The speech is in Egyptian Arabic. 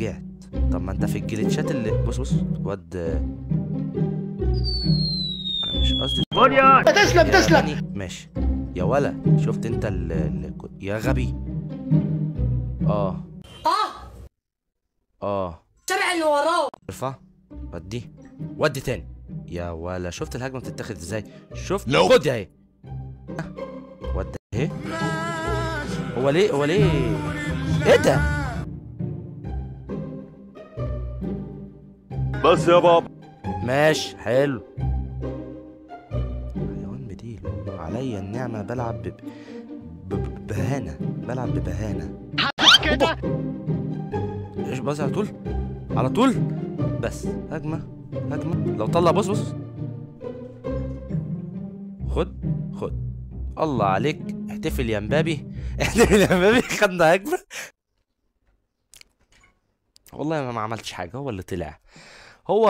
رجعت. طب ما انت في الجليتشات اللي بص بص واد، انا مش قصدي. تسلم تسلم. ماشي يا ولا، شفت انت يا غبي. اه اه تبع اللي وراه. ارفع ودي ودي تاني يا ولا. شفت الهجمة بتتاخد ازاي؟ شفت؟ خد اهي، ودي اهي. هو ليه هو ليه ايه ده؟ بس يا بابا. ماشي حلو. حيوان بديل عليا النعمة. بلعب ببهانه، بلعب ببهانه كده. ايش بس على طول على طول. بس هجمة هجمة لو طلع. بص بص خد خد. الله عليك، احتفل يا مبابي، احتفل يا مبابي. خدنا هجمة. والله ما عملتش حاجة، هو اللي طلع. هو